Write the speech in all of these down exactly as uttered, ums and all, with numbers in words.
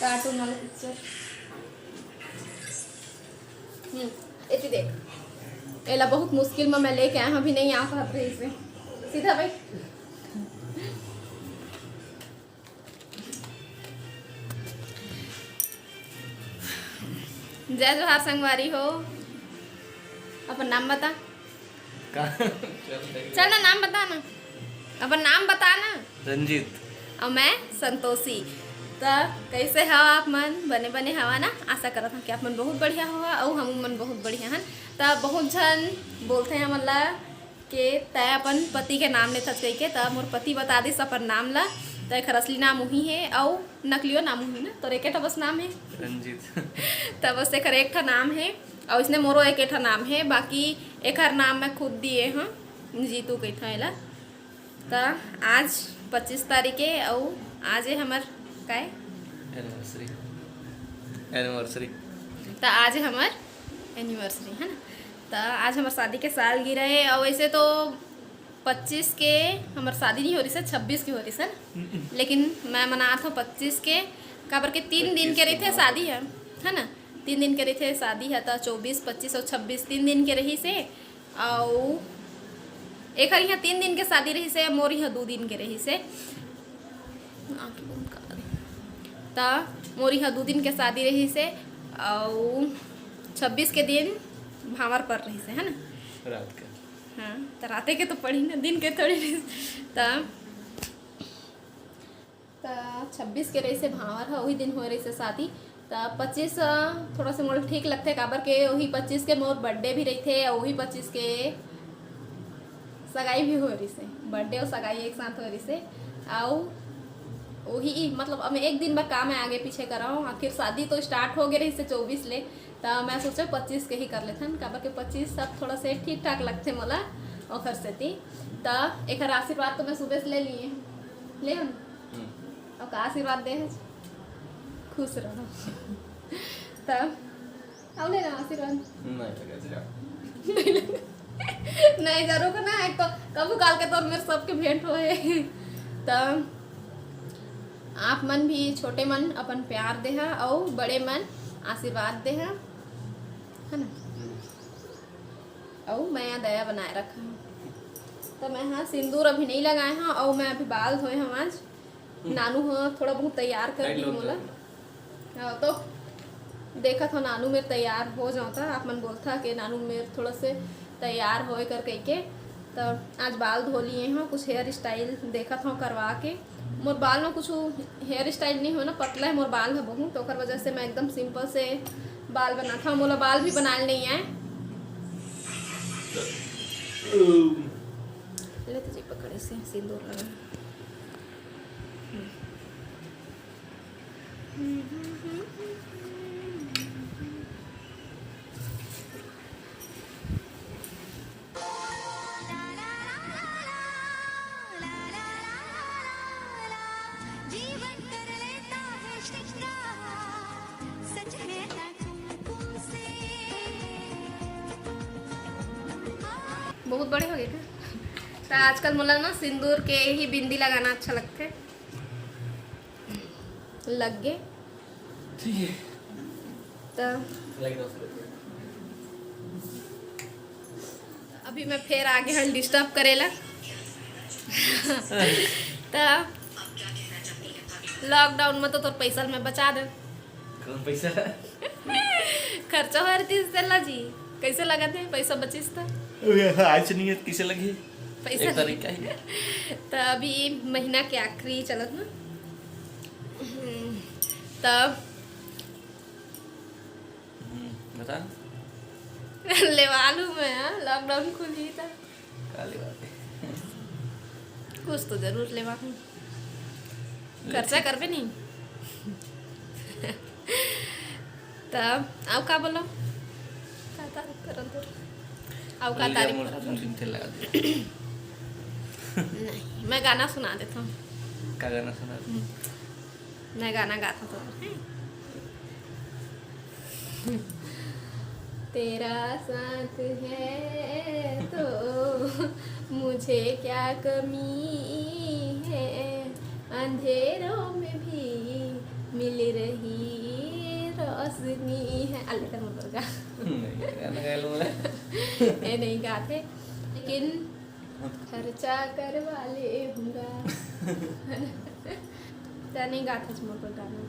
Cartoon वाला picture. हम्म, एती देख, एला बहुत मुश्किल में मैं लेके आया हूँ, अभी नहीं आ पात रहिस हे। सीधा बैठ। जय जोहार संगवारी हो, अपन नाम बता। का? चल ना, नाम बता ना, अपन नाम बता ना। रंजीत। अउ मैं संतोषी। त कइसे हव आप मन? बने बने हवा ना? आशा करत हव कि आप मन बहुत बढ़िया हवा अउ हम मन बहुत बढ़िया हन। त बहुत झन बोलथे हमन ला के तैं अपन पति के नाम लेथस कहिके, त मोर पति बता दिस अपन नाम ला। त एखर असली नाम उही हे अउ नकलियो नाम उही ना, तोर एके ठा बस नाम हे। रंजीत। त बस एखर एक ठा नाम हे अउ इसने मोरो एके ठा नाम हे, बाकी एखर नाम मैं खुद दिए हूँ, जीतू कहिथों एला। त आज पच्चीस तारीख हे अउ आज हे हमर काय? एनिवर्सरी। एनिवर्सरी। त आज हे हमर एनिवर्सरी, है ना? त आज हमर शादी के सालगिरह हे अउ वैसे तो पच्चीस के हमर शादी नहीं हो रही से, छब्बीस के हो रही से ना। लेकिन मैं मनात हूँ पच्चीस के, काबर के तीन दिन के रहिथे शादी ह, है ना? तीन दिन के रहिथे शादी ह, त चौबीस, पच्चीस अउ छब्बीस तीन दिन के रहिसे। अउ एखर इहाँ तीन दिन के शादी रहिसे, मोर इहाँ दू दिन के रहिसे। आँखें बंद कर दे। त मोर इहाँ दू दिन के शादी रहिसे, अउ छब्बीस के दिन भांवर पर रहिसे, है ना? रात के। हाँ, त राते के तो पड़ी ना, दिन के थोड़ी रहिस। त त छब्बीस के रहिसे भांवर ह, उही दिन होए रहिसे शादी। त पच्चीस, अ, थोड़ा से मोला ठीक लगथे, काबर के उही पच्चीस के मोर बर्थडे भी रहिथे, अउ उही पच्चीस के सगाई भी होए रहिसे। बर्थडे अउ सगाई एक साथ होए रहिसे। अउ उही, मतलब, अब एक दिन बर का मैं आगे पीछे कराऊँ, आखिर शादी तो स्टार्ट हो गए रहिसे चौबीस ले, त मैं सोचे पच्चीस के ही कर लेथन, काबर के पच्चीस सब थोड़ा से ठीक ठाक लगथे मोला, ओखर सेती। त एखर आशीर्वाद तो मैं सुबह से ले लिए हूँ, ले हूँ। हम्म। अउ का आशीर्वाद दे हे? खुश रहो। त अउ ले ना आशीर्वाद। नहीं लगा, जा। नहीं लगा। नहीं, जरूर ना, एक तो कभू काल के तोर मेर सबके भेंट होए। त आप मन भी, छोटे मन, अपन प्यार देहा अउ बड़े मन आशीर्वाद देहा, है ना? हम्म। अउ मया दया बनाए रखा। त मैं हा सिंदूर अभी नहीं लगाए हूँ अउ मैं अभी बाल धोए हूँ आज। हम्म। नानू ह थोड़ा बहुत तैयार कर लाइट दी लो मोला। जरा। हाँ, तो देखत हो नानू मेर तैयार हो जाता। आप मन बोलथा के नानू मेर थोड़ा से तैयार होए कर कहिके। त आज बाल धो लिए हूँ, कुछ हेयर स्टाइल देखत हूँ करवा के। मोर बाल में कुछ हेयर स्टाइल नहीं हो ना, पतला है मोर बाल है बहुत, तो ओकर वजह से मैं एकदम सिंपल से बाल बनात हूँ। मोला बाल भी बनाए नहीं आए। ले तो जी पकड़े से सिंदूर लगा। जीवन कर लेता है श्रृंगार, सच कहता कुमकुम से। बहुत बड़े हो गए का? त आजकल मोला ना सिंदूर के ही बिंदी लगाना अच्छा लगथे। लग गे। ठीक है। त लग दो। अभी मैं फेर आगे हन डिस्टर्ब करेला। त लॉकडाउन में तो तोर पैसा मैं बचा दे। कौन पैसा? खर्चा हो रही तेला जी, कैसे लगत हे पैसा बचिस त? अरे, आज नहीं है, कैसे लगी? पैसा एक तारीख का ही। त अभी महीना के आखिरी चलत ना, हम्म, तब हम्म, बता। लेवालू मैं, हाँ, लॉकडाउन खुली त का लेवा? कुछ तो जरूर लेवा हूँ। खर्चा करबे नहीं। तब अउ का बोलो? का तारीफ करन तोर? अउ का तारीफ करन तोर? नहीं, मैं गाना सुना देता हूँ। का गाना सुना? हम्म। मैं गाना गाता हूँ तोर, हैं? तेरा साथ है तो मुझे क्या कमी है, अंधेरों में भी मिल रही रोशनी है। अल्ले कर मुर्गा। नहीं, गाना गा लूँ मैं। ए नहीं गाथे, लेकिन खर्चा करवा ले हूँगा। त नहीं गाथे मोर गाना।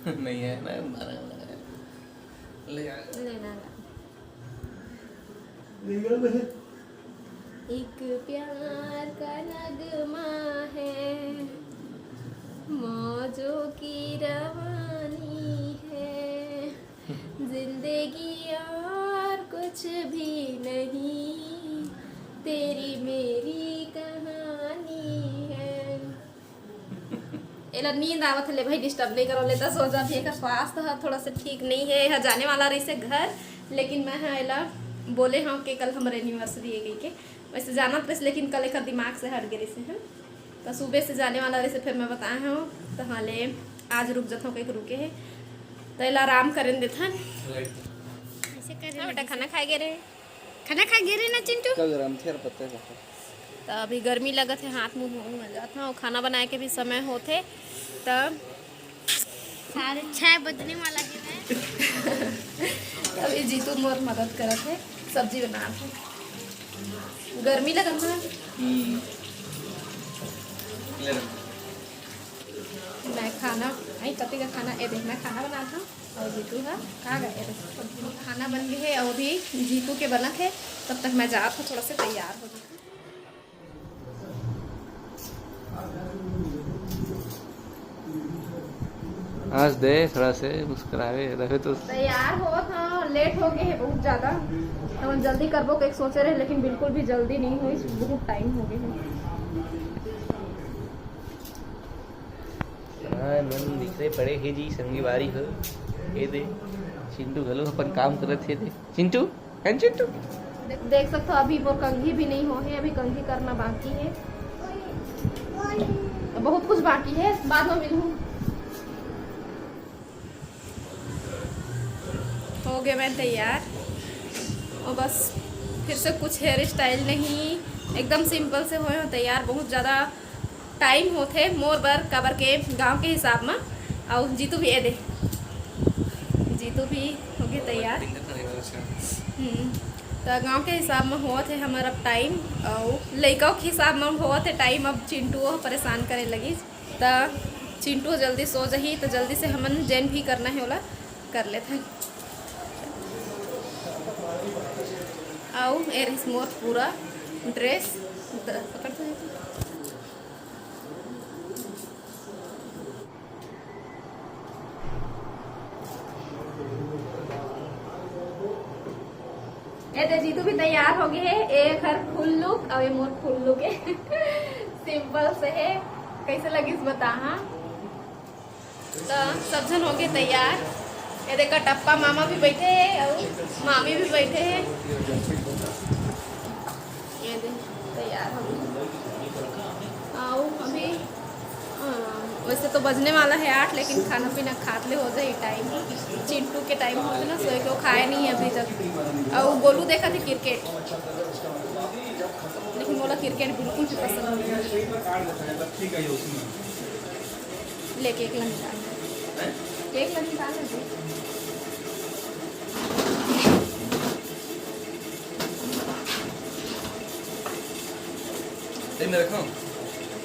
नहीं है ना, गाना, गाना। ले आ। ले ना गा। ले आ बे। एक प्यार का नगमा है, मौजों की रवानी है, जिंदगी और कुछ भी नहीं, तेरी मेरी कहानी है। एला नींद आवत हे, ले भाई, डिस्टर्ब नहीं करो, ले दस बजा भी। एकर स्वास्थ्य ह थोड़ा सा ठीक नहीं है, यह जाने वाला रहिसे घर, लेकिन मैं ह एला बोले हूँ कि कल हमर एनिवर्सरी है कहिके। वैसे जानत रहिस, लेकिन कल एकर दिमाग से हट गे रहिसे, हैं। तो सुबह से जाने वाला रहिसे, फिर मैं बताए हूँ, तो हाँ ले, आज रुक जाता हूँ, कहीं रुके है, तो एला आराम करें देथन। ऐसे कर हाँ बेटा, खाना खाए गे रहे। खाना खा गे रहे ना चिंटू? का गरम थे यार, पत्ते का। त अभी गर्मी लगत हे, हाथ मुंह धोऊंगा, जात हूँ। खाना बनाए के भी समय होथे, त साढ़े छः बजने वाला हे। अभी जीतू मोर मदद करत हे, सब्जी बनात हे। गर्मी लगत हे। हम्म। ले रख। मैं खाना, आई पति का खाना, ए देख, मैं खाना बनात हूँ और जीतू हा का गा, ए देख, खाना बन गए है और अभी जीतू के बनत है, तब तक मैं जात हूँ, थोड़ा से तैयार हो जाती हूँ। आज दे थोड़ा से मुस्कुरावे रहे तो। तैयार हो था, लेट हो गए है बहुत ज्यादा, तो हम जल्दी करबो के एक सोचे रहे, लेकिन बिल्कुल भी जल्दी नहीं हुई, बहुत टाइम हो गए है। हाँ, मन बिखरे पड़े हे जी, संगीवारी हो। ये दे, चिंटू घलो अपन काम करत हे दे। चिंटू, हैं चिंटू? दे-, देख सकते हो, अभी वो कंघी भी नहीं हो है, अभी कंघी करना बाकी है, बहुत कुछ बाकी है, बाद में मिलूँ। हो गए मैं तैयार। और बस फिर से कुछ हेयर स्टाइल नहीं, एकदम सिंपल से होए हो तैयार। बहुत ज़्यादा टाइम होथे मोर बर, काबर के गांव के हिसाब म। अउ जीतू भी ए दे, जीतू भी हो गए तैयार। हम्म, तो गांव के हिसाब म होवत है हमर अब टाइम, अउ लइका के हिसाब म होवत है टाइम। अब चिंटू परेशान करे लगी। त चिंटू जल्दी सो जही, त जल्दी से हमन जेन भी करना है ओला कर लेथन। अउ ए रहिस मोर पूरा ड्रेस। द-, पकड़ तो। ए दे जीतू भी तैयार हो गए है। ए हर फुल लुक अउ ए मोर फुल लुक है। सिंपल से है, कैसे लगिस बता। हाँ, तो सब झन हो गए तैयार। ये देखो, टप्पा मामा भी बैठे हैं और मामी भी बैठे हैं। ये दे, तैयार हो गए। आओ अभी। हाँ, वैसे तो बजने वाला है आठ, लेकिन खाना पीना खात ले हो जाए टाइम। चिंटू के टाइम हो गए ना, सोए के वो खाए नहीं है अभी तक। और वो गोलू देखा थे क्रिकेट, लेकिन बोला क्रिकेट बिल्कुल भी पसंद नहीं है। ले केक ला निकाल, केक ला निकाल दे। ए, मैं रखा हूँ।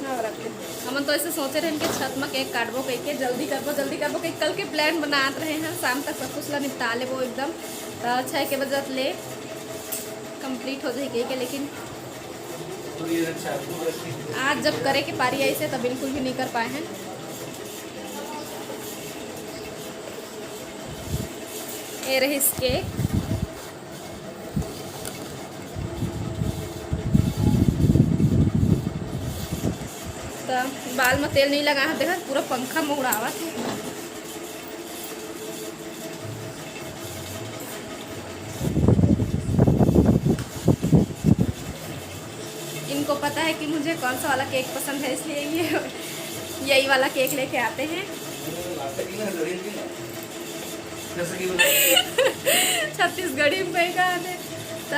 हाँ, रख ले। हमन तो ऐसे सोचे रहन के छत में केक काटबो कह के, जल्दी करबो, जल्दी करबो कह के, कल के प्लान बनात रहे हैं, शाम तक सब कुछ ला निपटा लेबो एकदम। तो छः के बजे ले कंप्लीट हो जाए कह के, लेकिन आज जब करे के पारी आई से, तो बिल्कुल भी नहीं कर पाए हैं। ये रहिस केक। तो बाल में तेल नहीं लगा है, देखा पूरा पंखा में उड़ावत है। इनको पता है कि मुझे कौन सा वाला केक पसंद है, इसलिए ये यही वाला केक लेके आते हैं। छत्तीसगढ़ी में कहीं कहा थे। त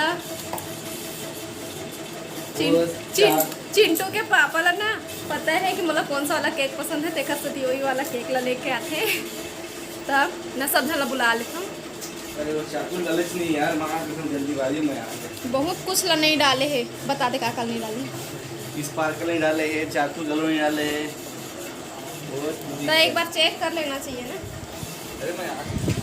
चिं-, वो चिं-, चार चिंटू के पापा ला ना पता है कि मोला कौन सा वाला केक पसंद है, तेकर सेती वही वाला केक ला लेके आथे। तब ना सब झन ला बुला लेथन। अरे वो चाकू गलत नहीं यार, माँ कसम जल्दीबाजी में आ गया। बहुत कुछ ला नहीं डाले है, बता दे का का नहीं डाले। स्पार्कल नहीं डाले है, चाकू गलो नहीं डाले है। तो एक बार चेक कर लेना चाहिए ना। अरे मैं आ-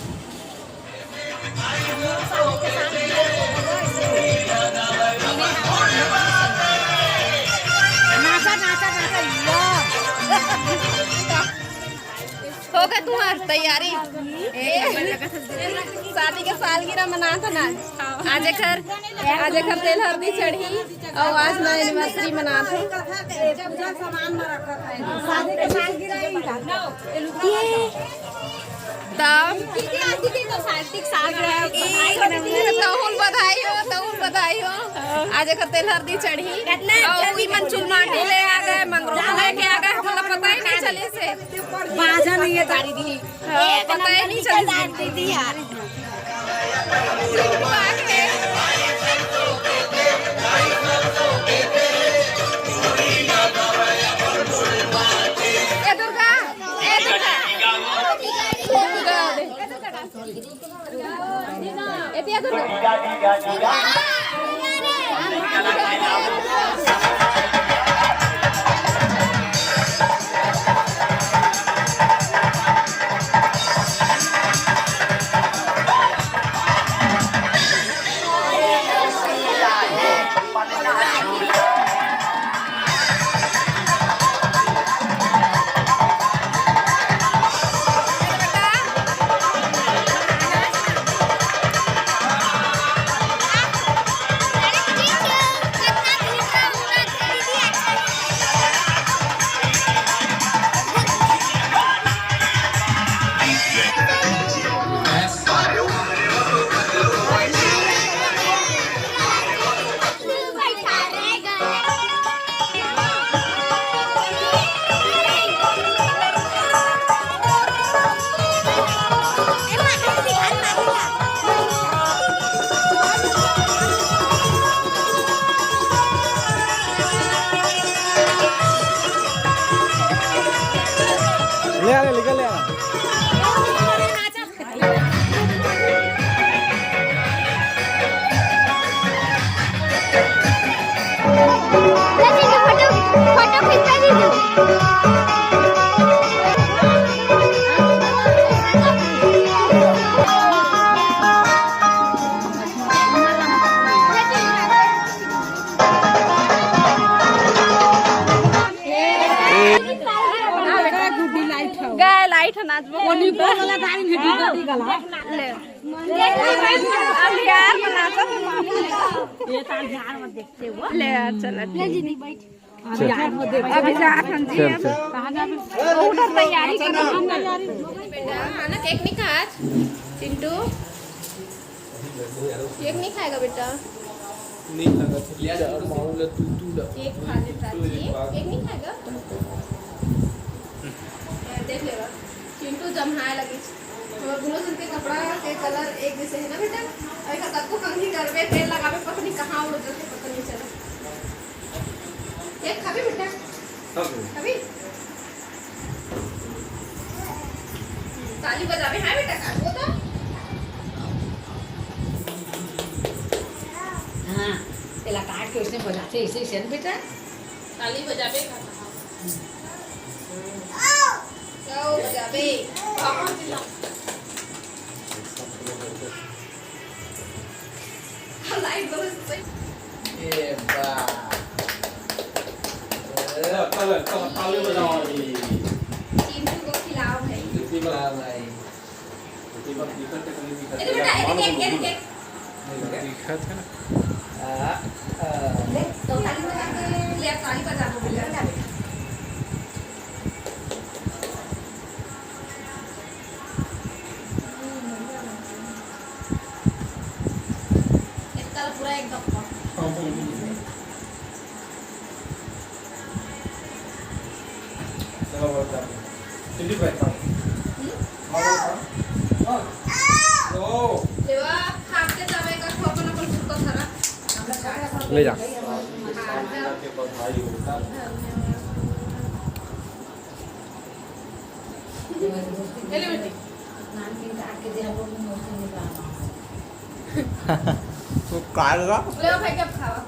नाचा, नाचा, नाचा, या। हो गए तुम्हार तैयारी? ए, शादी के सालगिरह मनात हन आज। आज एकर, आज एकर तेल हरदी चढ़ी अउ आज ना एनिवर्सरी मनात हन। तब तहुन बधाई हो, तहुन बधाई हो। आज एकर तेल हरदी चढ़ी। अउ ई मन चुलमाटी ले आ गए, मंगरू लेके आ गए, हमला पता ही नहीं चलिस हे। बाजा नहीं है तारी दी। हाँ, पता ही नहीं चलिस हे। दीदी यार। ए दुर्गा, ए दुर्गा। दुर्गा दे। ले आ, ले, निकल ले आ। गए लाइट है नाचबो। ले। अंधियार बनाता तो मामू। ये तो अंधियार मत देखते हो। ले यार, चल, ठीक। ले दीदी, बैठ। अभी जा, हम जी। चल, चल। कहाँ जाबे? उधर तैयारी करो। बेटा, हाँ ना, केक नहीं खा आज? चिंटू, केक नहीं खाएगा बेटा? नहीं खाएगा, चुपचाप माहौल है, तू, तू ला। केक खा ले प्राची, केक नहीं खाएगा? ये देख लेगा, चिंटू जम्हाए लगी। हमर दुनों जन के कपड़ा के कलर एक जैसे है ना बेटा? अरे का तको कंघी करबे, तेल लगाबे, पता नहीं कहाँ उड़ जाते, पता नहीं चला। केक खाबे बेटा? खाबे। खाबे? ताली बजाबे, हाँ बेटा, काटबो तो। हाँ, तेला काट के उसने बजाते ऐसे, ऐसे ना बेटा। ताली बजाबे का? जाओ, बजाबे। लाइट बहुत सही। ए बा। ए, ताली, ताली, ताली बजाओ अभी। चिंटू को खिलाओ भाई। चिंटू को खिलाओ भाई। चिंटू को खिलाओ। ए, तो बेटा, ए, ए, ए, ए, ए। दिखत है ना। आ, आ। ले, तो ताली बजा के, ले, अब ताली बजा दो, भैया, बजा दे। इसका पूरा एकदम। चलो, बहुत ज्यादा। चिंटू भाई, खाओ। हम्म? खाओ, खाओ। हाँ। ले जा। वो काल का? ले भाई, कब खावा?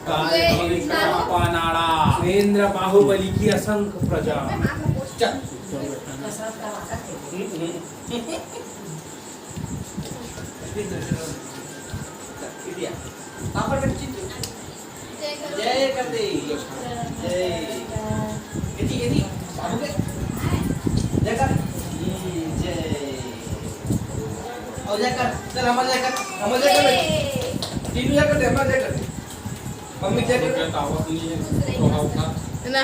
काल ले, भविष्य इतना का पानाड़ा। सुरेंद्र बाहुबली की असंख्य प्रजा। मैं हाथ में पोंछ चल। हम्म, हम्म। पापड़ में चिंटू। जय कर दे। जय। ये जी, ये जी, बाबू के। जय कर। ये जय। और जय कर। चल, हमारे जय कर। हमारे जय कर। ये। तीनों जय कर दे, हमारे जय कर दे। मम्मी जय कर दे। ना।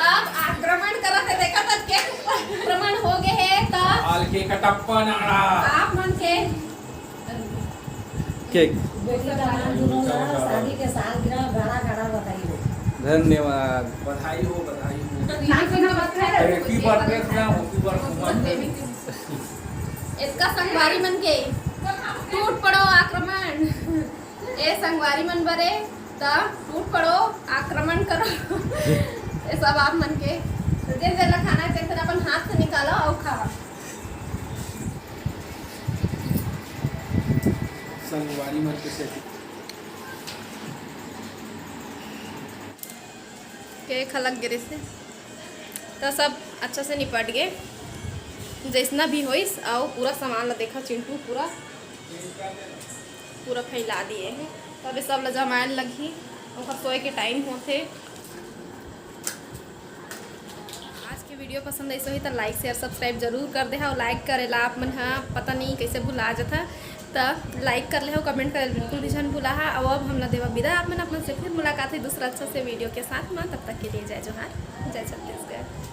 अब आक्रमण करत हे, देखा था, केक आक्रमण हो गए है, तो काल के कटप्पा नाड़ा। आप मन के केक। बेटी का नाम दुनों ला शादी के सालगिरह गाड़ा गाड़ा बधाई हो। धन्यवाद। बधाई हो, बधाई हो। Happy birthday ना, happy birthday। इसका संगवारी मन के टूट पड़ो आक्रमण। ए संगवारी मन बरे, त टूट पड़ो, आक्रमण करो। ये सब आप मन के। तो जे जेला खाना है, तेन अपन हाथ से निकालो और खाओ। संगवारी मन के सेती। केक ह लग गे रहिसे, त सब अच्छा से निपट गे, जैसना भी होइस। अउ पूरा सामान ला देखा चिंटू, पूरा पूरा फैला दिए हे। त अभी सब ला जमाए लगही, ओकर सोए के टाइम होथे। आज के वीडियो पसंद आइस होही त like, share, subscribe जरूर कर देहा। अउ like करे ला आप मन ह पता नहीं कैसे भुला जाथा, त like कर लेहा, comment करे ला बिल्कुल भी झन भुलाहा। अउ अब हमला देवा बिदा, आप मन अपन से फिर मुलाकात है दूसरा अच्छा से वीडियो के साथ में। तब तक के लिए जय जोहार, जय छत्तीसगढ़।